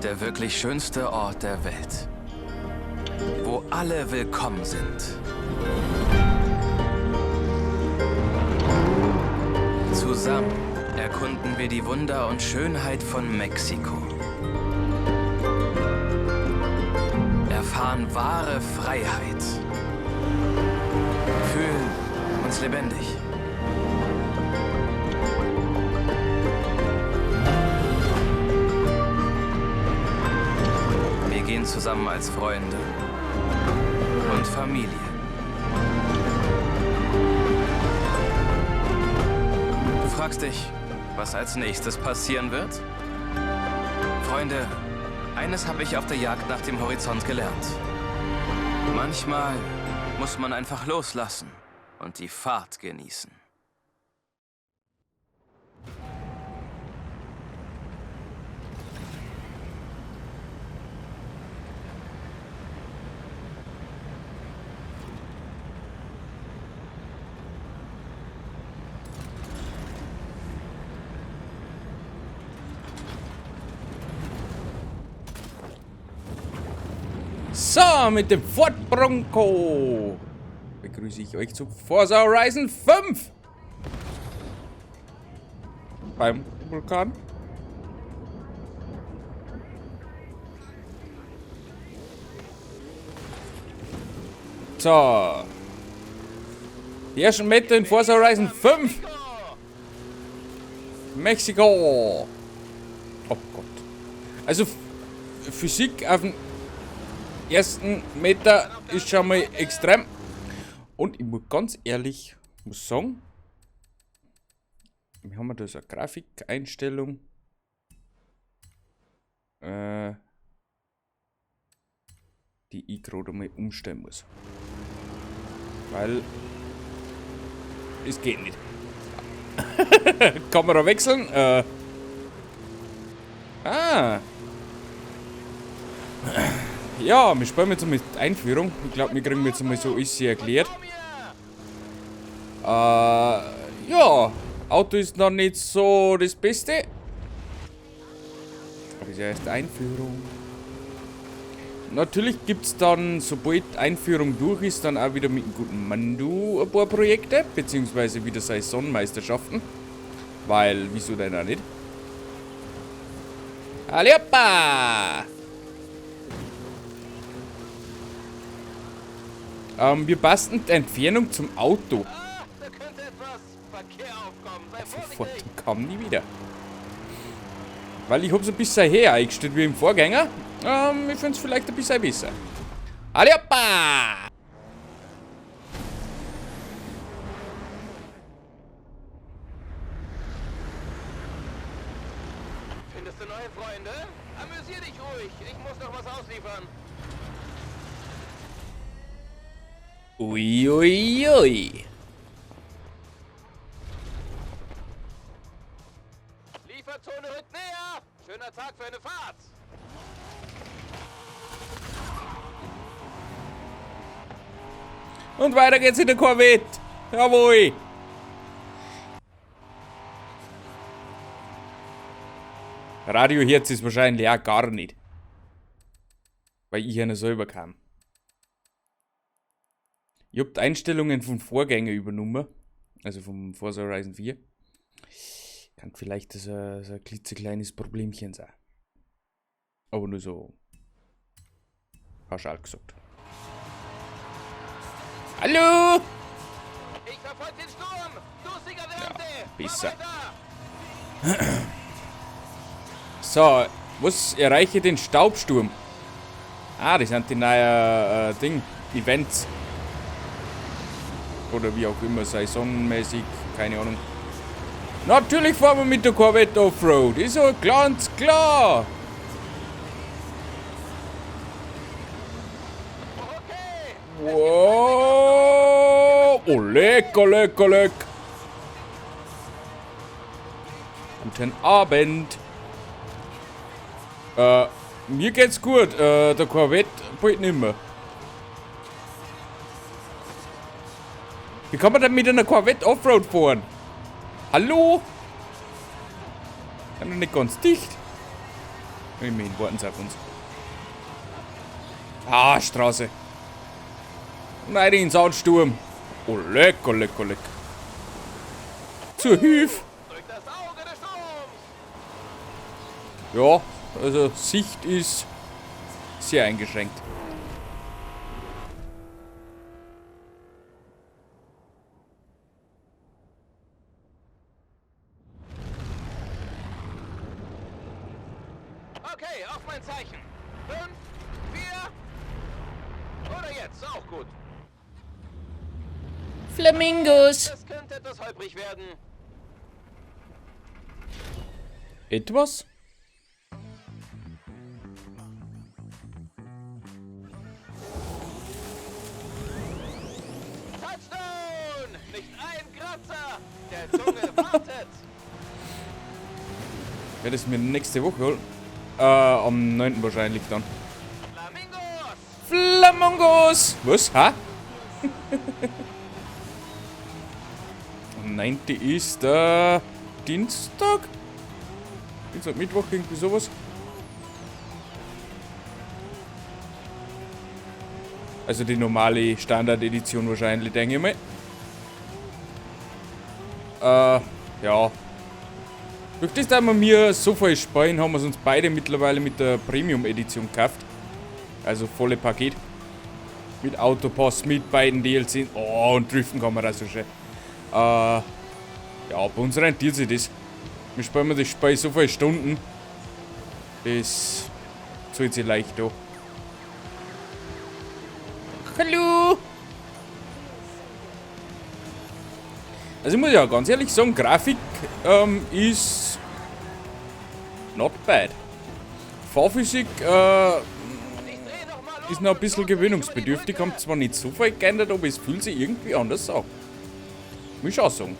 Der wirklich schönste Ort der Welt. Wo alle willkommen sind. Zusammen erkunden wir die Wunder und Schönheit von Mexiko. Erfahren wahre Freiheit. Fühlen uns lebendig. Wir gehen zusammen als Freunde und Familie. Du fragst dich, was als nächstes passieren wird? Freunde, eines habe ich auf der Jagd nach dem Horizont gelernt. Manchmal muss man einfach loslassen und die Fahrt genießen. So, mit dem Ford Bronco begrüße ich euch zu Forza Horizon 5. Beim Vulkan. So. Die ersten Meter in Forza Horizon 5. Mexiko. Oh Gott. Also Physik auf dem ersten Meter ist schon mal extrem. Und ich muss ganz ehrlich sagen, wir haben da so eine Grafikeinstellung, die ich gerade mal umstellen muss. Weil es geht nicht. Kamera wechseln. Ja, wir spielen jetzt mit Einführung. Ich glaub, wir kriegen jetzt mal so alles erklärt. Ja, Auto ist noch nicht so das Beste. Aber ist ja erst Einführung. Natürlich gibt's dann, sobald Einführung durch ist, dann auch wieder mit dem guten Mandu ein paar Projekte, beziehungsweise wieder Saisonmeisterschaften. Weil, wieso denn auch nicht? Aliopa! Wir passen die Entfernung zum Auto. Ah, da könnte etwas Verkehr aufkommen. Sei Sofort vorsichtig. kam nie wieder. Weil ich hab's ein bisschen her eingestellt wie im Vorgänger. Ich find's vielleicht ein bisschen besser. Aliopa! Findest du neue Freunde? Amüsier dich ruhig. Ich muss noch was ausliefern. Ui, ui, ui. Lieferzone rückt näher. Schöner Tag für eine Fahrt. Und weiter geht's in der Corvette. Jawohl. Radio hört es wahrscheinlich auch gar nicht. Weil ich ja nicht selber kam. Ich hab die Einstellungen vom Vorgänger übernommen. Also vom Forza Horizon 4. Kann vielleicht so ein klitzekleines Problemchen sein. Aber nur so pauschal gesagt. Hallo! Ich verfolge den Sturm! Du Sieger der Ja, Ernte! besser. Fahr weiter! So, was erreiche den Staubsturm? Ah, das sind die neuen Ding, Events. Oder wie auch immer, saisonmäßig, keine Ahnung. Natürlich fahren wir mit der Corvette Offroad, ist ja ganz klar. Okay. Wow. Oh, lecker, lecker, lecker. Guten Abend. Mir geht's gut. Der Corvette bald nimmer. Wie kann man denn mit einer Corvette Offroad fahren? Hallo? Kann doch nicht ganz dicht. Immerhin warten sie auf uns. Ah, Straße. Nein, in den Sandsturm. Oh, lecker, lecker, lecker. Zur Hilfe. Durch das Auge des Sturms! Ja, also Sicht ist sehr eingeschränkt. Okay, auf mein Zeichen. 5, 4. Oder jetzt, auch gut. Flamingos. Das könnte etwas holprig werden. Etwas? Touchdown! Nicht ein Kratzer! Der Dschungel wartet! Werde es mir nächste Woche holen. Am 9. wahrscheinlich dann. Flamingos! Flamingos! Was? Ha? Am 9. ist der Dienstag? Dienstag, Mittwoch, irgendwie sowas. Also die normale Standard-Edition wahrscheinlich, denke ich mal. Ja. Durch das, dass wir mir so viel spielen, haben wir es uns beide mittlerweile mit der Premium-Edition gekauft. Also volle Paket. Mit Autopass, mit beiden DLC. Oh, und driften kann man auch so schön. Ja, bei uns rentiert sich das. Wir spielen das Spiel so viele Stunden. Das zahlt sich leicht an. Hallo! Also ich muss ja ganz ehrlich sagen, Grafik ist not bad. Fahrphysik ist noch ein bisschen gewöhnungsbedürftig, haben zwar nicht so viel geändert, aber es fühlt sich irgendwie anders an. Muss ich auch sagen.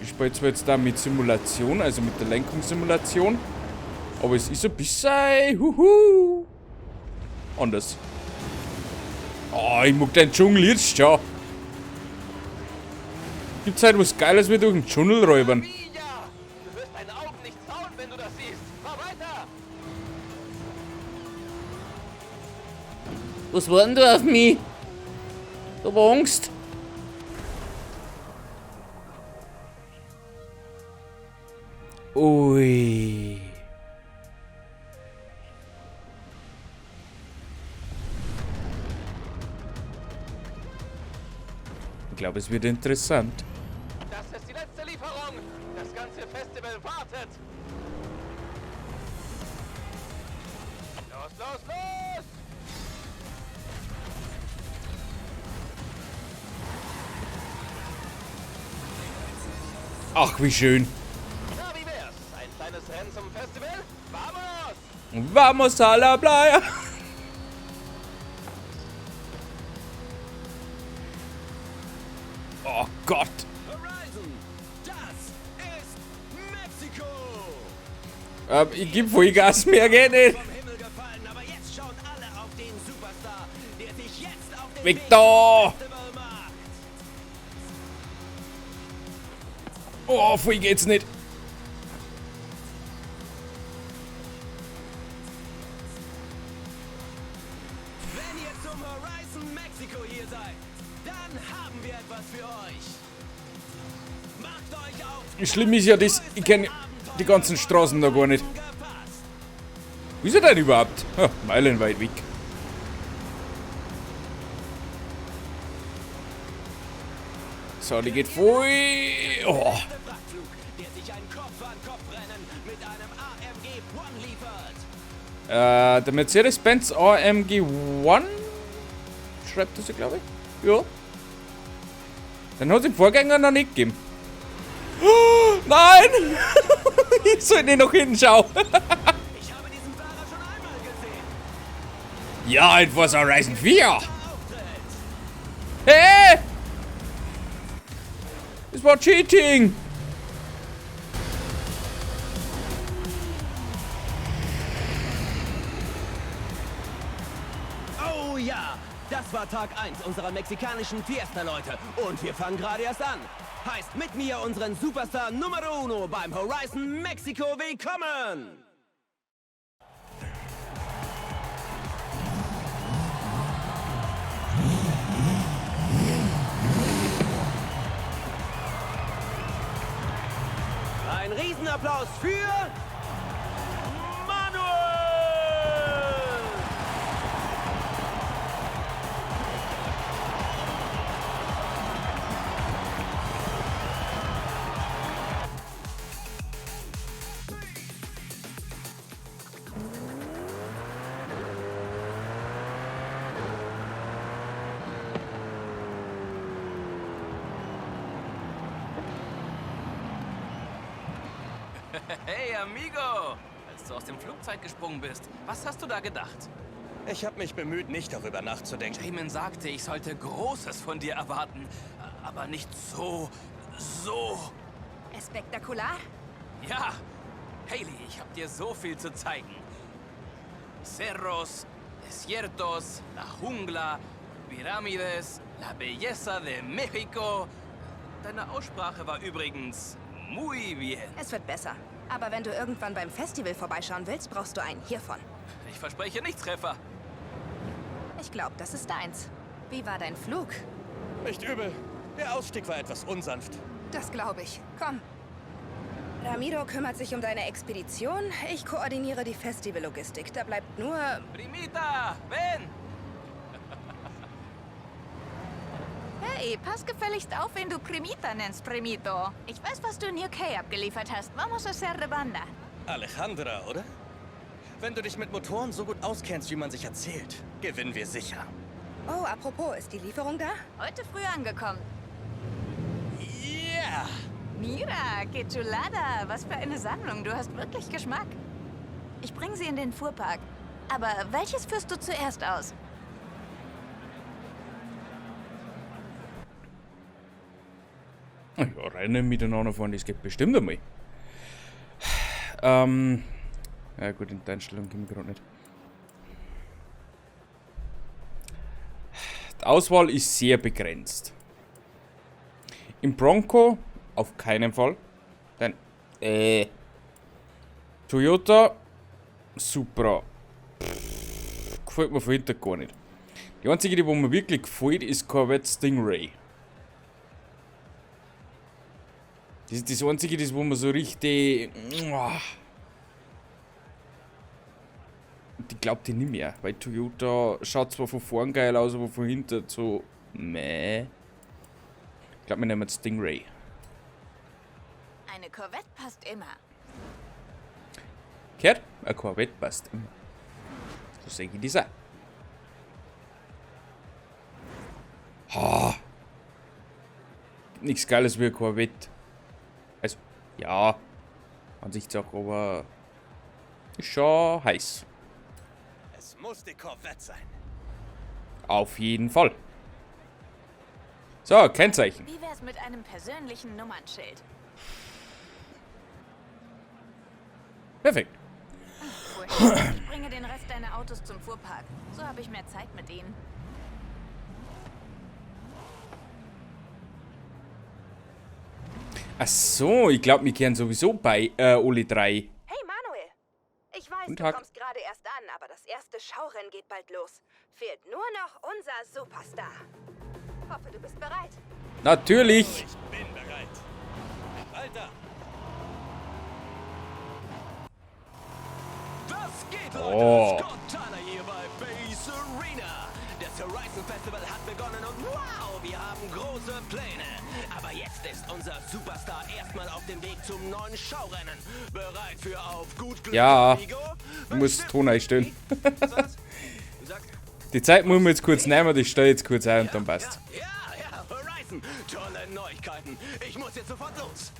Ich spiele zwar jetzt da mit Simulation, also mit der Lenkungssimulation, aber es ist ein bisschen, huhu, anders. Oh, ich mag den Dschungel jetzt schon. Gibt's halt was Geiles wie durch den Dschungel räubern. Du wirst deinen Augen nicht trauen, wenn du das siehst. Fahr weiter! Was war denn da auf mich? Da war Angst. Ui. Ich glaube, es wird interessant. Das ist die letzte Lieferung. Das ganze Festival wartet. Los, los, los! Ach, wie schön. Na, wie wär's? Ein kleines Rennen zum Festival? Vamos! Vamos a la playa! Oh Gott! Horizon, das ist Mexiko! Ich geb Vollgas, mehr geht nicht! Vom Himmel gefallen, aber jetzt schauen alle auf den Superstar, der sich jetzt auf den Weg Weg da! zum Festival macht. Oh, voll geht's nicht! Wenn ihr zum Horizon Mexico hier seid, dann haben wir etwas für euch. Macht euch auf! Schlimm ist ja das, ich kenn die ganzen Straßen da gar nicht. Wo ist er denn überhaupt? Ha, meilenweit weg. So, die geht voll. Oh. Der Mercedes-Benz AMG One? Schreibt das ja, glaub ich. Ja. Den hat es im Vorgänger noch nicht gegeben. Oh, nein! Ich soll nicht nach hinten schauen. Ich habe diesen Fahrer schon einmal gesehen. Ja, in Forza Horizon 4. Hey! Das war Cheating! Oh ja, das war Tag 1 unserer mexikanischen Fiesta, Leute. Und wir fangen gerade erst an. Heißt mit mir unseren Superstar Numero Uno beim Horizon Mexico willkommen! Riesenapplaus für Manuel! Hey, Amigo! Als du aus dem Flugzeug gesprungen bist, was hast du da gedacht? Ich habe mich bemüht, nicht darüber nachzudenken. Jamin sagte, ich sollte Großes von dir erwarten. Aber nicht so, so. Spektakular? Ja, Haley, ich habe dir so viel zu zeigen. Cerros, desiertos, la jungla, Pirámides, la belleza de México. Deine Aussprache war übrigens muy bien. Es wird besser. Aber wenn du irgendwann beim Festival vorbeischauen willst, brauchst du einen hiervon. Ich verspreche nichts, Treffer. Ich glaube, das ist deins. Wie war dein Flug? Nicht übel. Der Ausstieg war etwas unsanft. Das glaube ich. Komm. Ramiro kümmert sich um deine Expedition. Ich koordiniere die Festivallogistik. Da bleibt nur... Primita, ven! Hey, pass gefälligst auf, wen du Primita nennst, Primito. Ich weiß, was du in UK abgeliefert hast. Vamos a hacer rebanda. Alejandra, oder? Wenn du dich mit Motoren so gut auskennst, wie man sich erzählt, gewinnen wir sicher. Oh, apropos, ist die Lieferung da? Heute früh angekommen. Yeah! Mira, que chulada. Was für eine Sammlung. Du hast wirklich Geschmack. Ich bringe sie in den Fuhrpark. Aber welches führst du zuerst aus? Ja, Rennen miteinander fahren, das geht bestimmt einmal. Ja gut, in der Einstellung komme ich gerade nicht. Die Auswahl ist sehr begrenzt. Im Bronco auf keinen Fall. Denn, Toyota Supra. Pff, gefällt mir von hinten gar nicht. Die einzige, die mir wirklich gefällt, ist Corvette Stingray. Das ist das einzige, das wo man so richtig... Und ich glaub die nicht mehr, weil Toyota schaut zwar von vorn geil aus, aber von hinten so... Meh. Ich glaub, wir nehmen jetzt Stingray. Eine Corvette passt immer. Gehört? Eine Corvette passt immer. So sehe ich das auch. Ha. Nichts Geiles wie eine Corvette. Also, ja. Ansichtssache, aber ist schon heiß. Es muss die Corvette sein. Auf jeden Fall. So, Kennzeichen. Wie wär's mit einem persönlichen Nummernschild? Perfekt. Cool. Ich bringe den Rest deiner Autos zum Fuhrpark. So habe ich mehr Zeit mit ihnen. Ach so, ich glaub, wir kehren sowieso bei alle drei. Hey Manuel! Ich weiß, Guten du Tag. kommst gerade erst an, aber das erste Schaurennen geht bald los. Fehlt nur noch unser Superstar. Hoffe, du bist bereit. Natürlich! Ich bin bereit. Alter! Was geht, Leute? Oh. Scott Tyler hier bei Base Arena. Das Horizon Festival hat begonnen und wow, wir haben große Pläne. Aber jetzt ist unser Superstar erstmal auf dem Weg zum neuen Schaurennen. Bereit für auf gut Glück, Ja, amigo? ich muss Ton einstellen. Was war's? Du sagst? Die Zeit muss ich mir jetzt kurz nehmen, ich stelle jetzt kurz ein und dann passt. Ja, ja, Horizon. Tolle Neuigkeiten. Ich muss jetzt sofort los.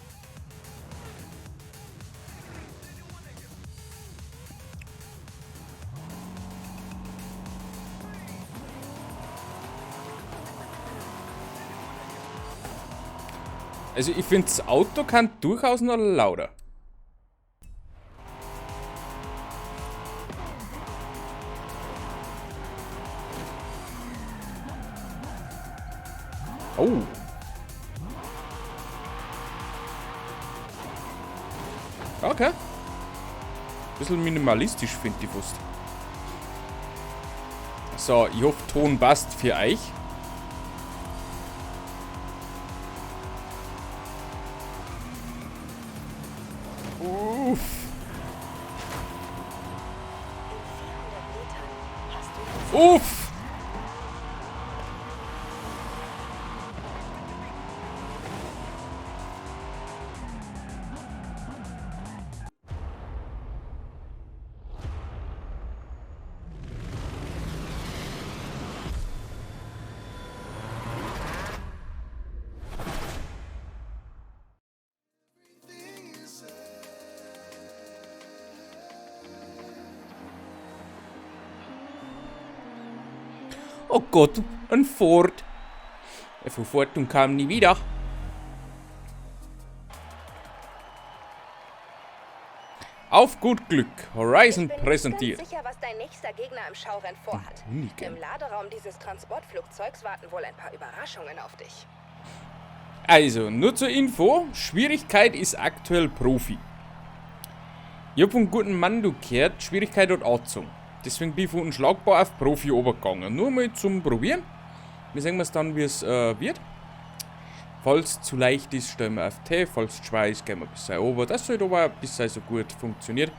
Also ich find, das Auto kann durchaus noch lauter. Oh. Okay. Bisschen minimalistisch, find ich fast. So, ich hoffe, Ton passt für euch. Oh Gott, ein Ford. Er fuhr fort und kam nie wieder. Auf gut Glück. Horizon Ich bin präsentiert. Nicht ganz sicher, was dein nächster Gegner im Schaurennen vorhat. Hoonigan. Im Laderaum dieses Transportflugzeugs warten wohl ein paar Überraschungen auf dich. Also, nur zur Info, Schwierigkeit ist aktuell Profi. Ich hab vom guten Mando gehört, Schwierigkeit hat angezogen. Deswegen bin ich von unschlagbar auf Profi runtergegangen. Nur mal zum Probieren. Wir sehen es dann, wie es wird. Falls zu leicht ist, stellen wir auf T. Falls zu schwer ist, gehen wir bis runter. Das sollte aber bis so gut funktioniert.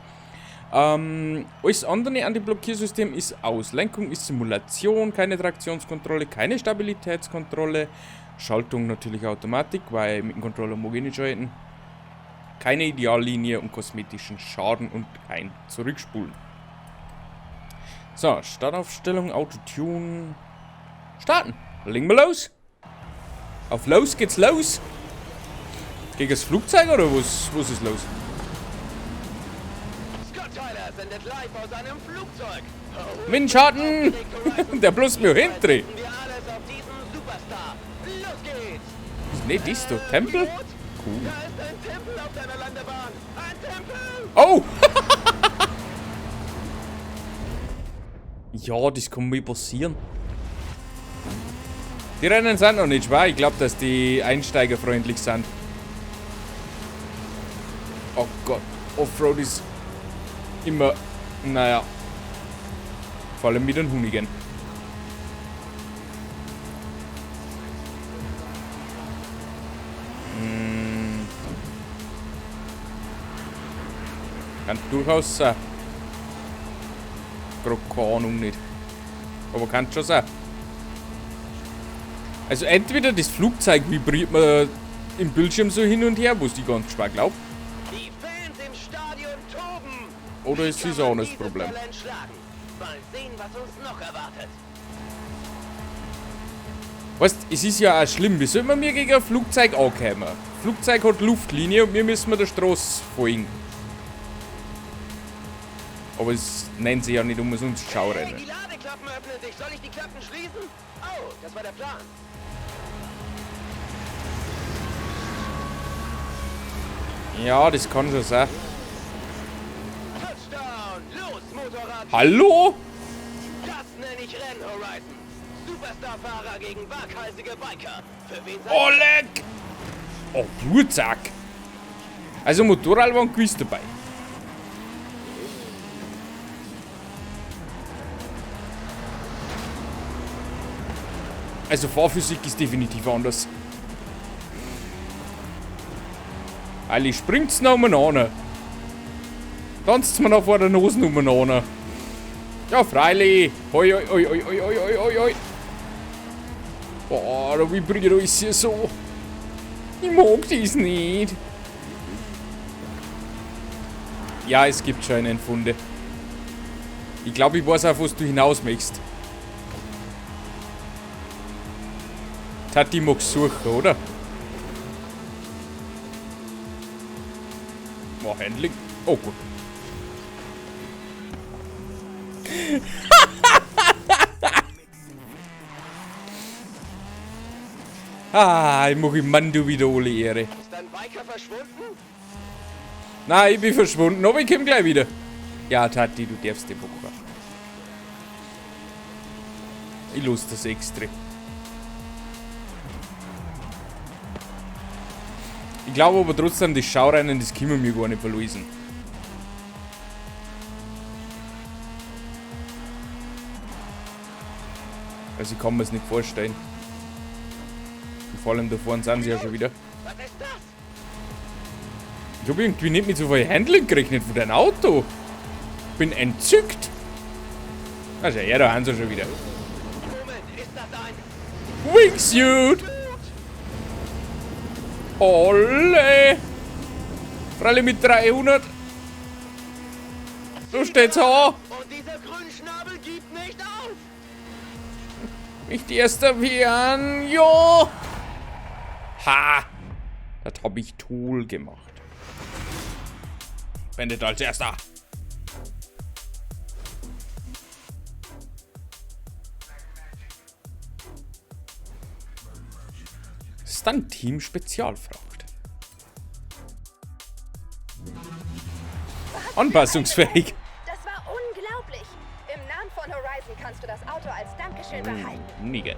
Alles andere an dem Blockiersystem ist aus. Lenkung ist Simulation, keine Traktionskontrolle, keine Stabilitätskontrolle. Schaltung natürlich Automatik, weil mit dem Controller mag ich nicht schalten. Keine Ideallinie und kosmetischen Schaden und kein Zurückspulen. So, Startaufstellung, Autotune. Starten! Legen wir los! Auf los geht's los! Gegen das Flugzeug oder was ist los? Scott Tyler sendet live aus einem Flugzeug. Windschatten! Der bloß mir hindreht. Wir alles auf diesen Superstar. Los geht's! Ist nicht das da? Tempel? Cool. Da ist ein Tempel auf deiner Landebahn. Ein Tempel! Oh! Ja, das kann mir passieren. Die Rennen sind noch nicht schwer. Ich glaub, dass die einsteigerfreundlich sind. Oh Gott, Offroad ist immer, naja, vor allem mit den Hoonigan. Kann durchaus sein. Grad keine Ahnung nicht. Aber kann schon sein. Also entweder das Flugzeug vibriert mir im Bildschirm so hin und her, was ich ganz schwer glaub. Die Fans im Stadion toben. Oder es ist auch das Problem. Talent schlagen? Mal sehen, was uns noch erwartet. Weißt, es ist ja auch schlimm. Wie soll man mir gegen ein Flugzeug ankommen? Flugzeug hat Luftlinie und wir müssen der Straße folgen. Aber es nennt sich ja nicht umsonst Schaurennen. Hey, die Ladeklappen öffnen sich. Soll ich die Klappen schließen? Oh, das war der Plan. Ja, das kann schon sein. Touchdown! Los, Motorrad! Hallo? Das nenne ich Rennen, Horizon. Superstar-Fahrer gegen waghalsige Biker. Für wen seid Oh, leck! Oh, Blutsack! Also Motorrad war ein Quiz dabei. Also Fahrphysik ist definitiv anders. Ali springt's noch umeinander. Tanzt's mir noch vor der Nase umeinander. Ja, freilich. Hoi, hoi, hoi, hoi, hoi, hoi, hoi, hoi. Boah, da vibriert alles hier so. Ich mag das nicht. Ja, es gibt schon einen Funde. Ich glaube, ich weiß auch, was du hinaus möchtest. Tati mag suchen, oder? Boah, Handling. Oh gut. Ah, ich mach im Mando wieder alle Ehre. Ist dein Biker verschwunden? Nein, ich bin verschwunden, aber ich komm gleich wieder. Ja, Tati, du darfst den Bock. Ich los das extra. Ich glaube aber trotzdem, das Schaurennen, das können wir mir gar nicht verlesen. Also ich kann mir's nicht vorstellen. Und vor allem da vorne sind sie ja schon wieder. Was ist das? Ich hab irgendwie nicht mit so viel Handling gerechnet von deinem Auto. Bin entzückt. Also ja, da haben sie schon wieder. Moment, ist das ein Wingsuit! Olle! Freilich mit 300. So steht's an. Und dieser Grünschnabel gibt nicht auf! Nicht die erste werden. Ja! Ha! Das hab ich toll gemacht. Beendet als erster. Stunt-Team Spezialfracht. Anpassungsfähig. Das war unglaublich. Im Namen von Horizon kannst du das Auto als Dankeschön behalten. Nigger.